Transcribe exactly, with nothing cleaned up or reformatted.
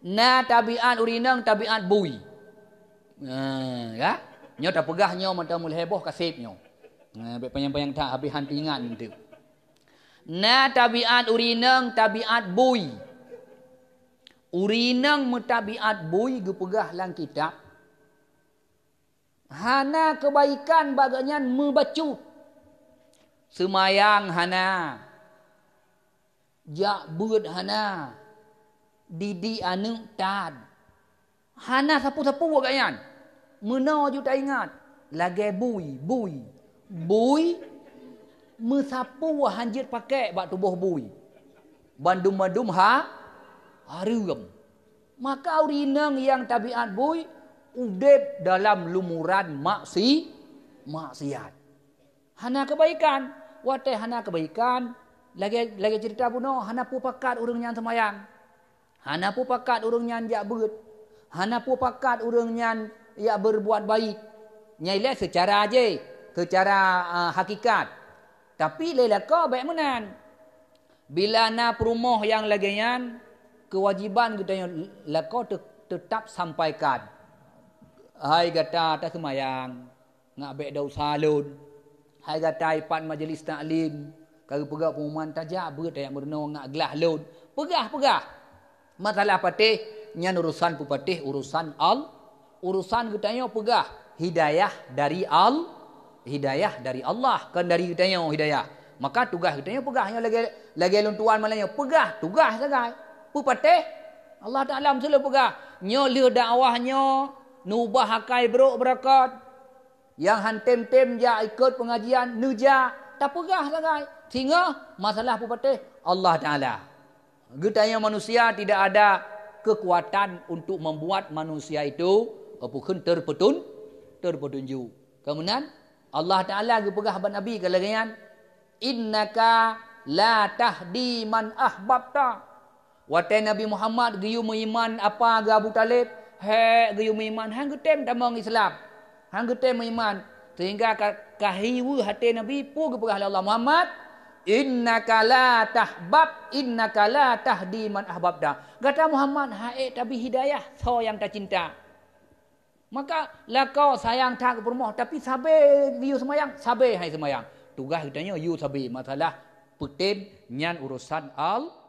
Na tabiat ureueng inong tabiat bui. Ha, ya. Nyoe tapeugah nyoe mantong meulhèe boh kaseb nyoe. Ha, bèk panyang-panyang that habéh han teuingat nanti. Na tabiat ureueng inong tabiat bui. Ureueng inong meutabiat bui geupeugah lam kitab, hana keubaikan bak geuhnyan meubacut. Seumayang hana, jak beuet hana, didik aneuk tan. Hana sapeue-sapeue gobnyan. Meunoe ju taingat, lagèe bui, bui. Bui meusapeue han jeuet pakèk bak tuboh bui. Bandum-bandum ha-, hareuem. Maka ureueng inong nyang tabiat bui udeb dalam lumuran maksi-, maksiat. Hana keubaikan. Watèe hana keubaikan, lagèe, lagèe ceurita bunoe, hana peue pakat ureueng nyan seumayang. Hana peue pakat ureueng nyan jak beuet. Hana peue pakat ureueng nyan jak beureubuat baik. Nyan ilèe seucara jih, seucara, ah, hakikat. Tapi lé lakoe bèk meunan. Bila na peurumoh nyang lagèe nyan, keuwajéban geutanyoe lakoe teu-, teutap sampaikan. Hai gata taseumayang, ngat bèk desya lôn. Hai gata ipat majeulis taklim, ka geupeugah peungumuman tajak beuet tajak meurunoe ngat glah lôn. Peugah, peugah. Masalah patéh, nyan urusan peupatéh, urusan Al-, urusan geutanyoe peugah. Hidayah dari Al-, hidayah dari Allah, kon dari geutanyoe hidayah. Maka tugaih geutanyoe peugah nyoe lagèe, lagèe lôn tuan malam nyoe. Peugah, tugaih sagai. Peupatéh, Allah Taala meusulet peugah. Nyoe lheueh dakwah nyoe, neubah akai brôk beureukat. Nyang han tem-tem jak ikot pengajian, neujak, tapeugah sagai. Singoh masalah peupatéh Allah Taala. Geutanyoe manusia tidak ada kekuatan untuk membuat manusia itu, eh, bukon terpetun-, terpetunjuk. Kemudian Allah Taala geupeugah bak Nabi ka lagèe nyan, "Innaka la tahdi man ahbabta." Watèe Nabi Muhammad geuyue meuiman apa geu Abu Thalib, hék geuyue meuiman, han geutem tamong Islam. Han geutem meuiman. Sehingga ka, ka hiweu até Nabi, peue geupeugah lé Allah, "Muhammad, innaka la tahbab, innaka la tahdi man ahbabta." Gata Muhammad, han ék tabri hidayah soe nyang tacinta. Maka lakoe sayang that keu peurumoh, tapi sabe yue seumayang, sabe han seumayang. Tugaih geutanyoe yue sabe masalah peutem nyan urusan Al-,